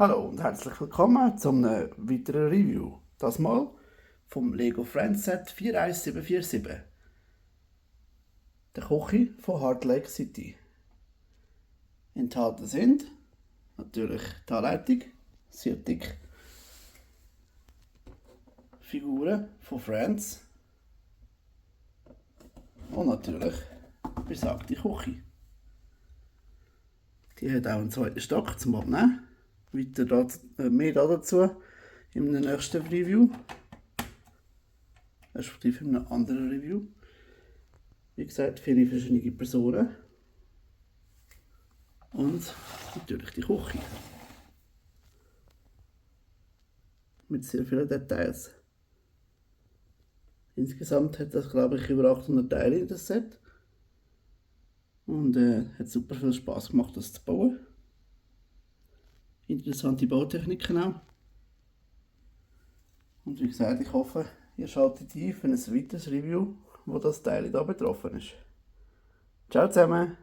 Hallo und herzlich willkommen zu einem weiteren Review. Das mal vom Lego Friends Set 41747. Der Küche von Heart Lake City. Enthalten sind natürlich die Anleitung, sehr dick, Figuren von Friends und natürlich besagte Küche. Die hat auch einen zweiten Stock zum Abnehmen. Mehr dazu im nächsten Review, respektive in einem anderen Review. Wie gesagt, viele verschiedene Personen und natürlich die Küche mit sehr vielen Details. Insgesamt hat das, glaube ich, über 800 Teile in das Set und hat super viel Spaß gemacht, das zu bauen. Interessante Bautechniken auch. Und wie gesagt, ich hoffe, ihr schaltet ein für ein weiteres Review, wo das Teil hier betroffen ist. Ciao zusammen!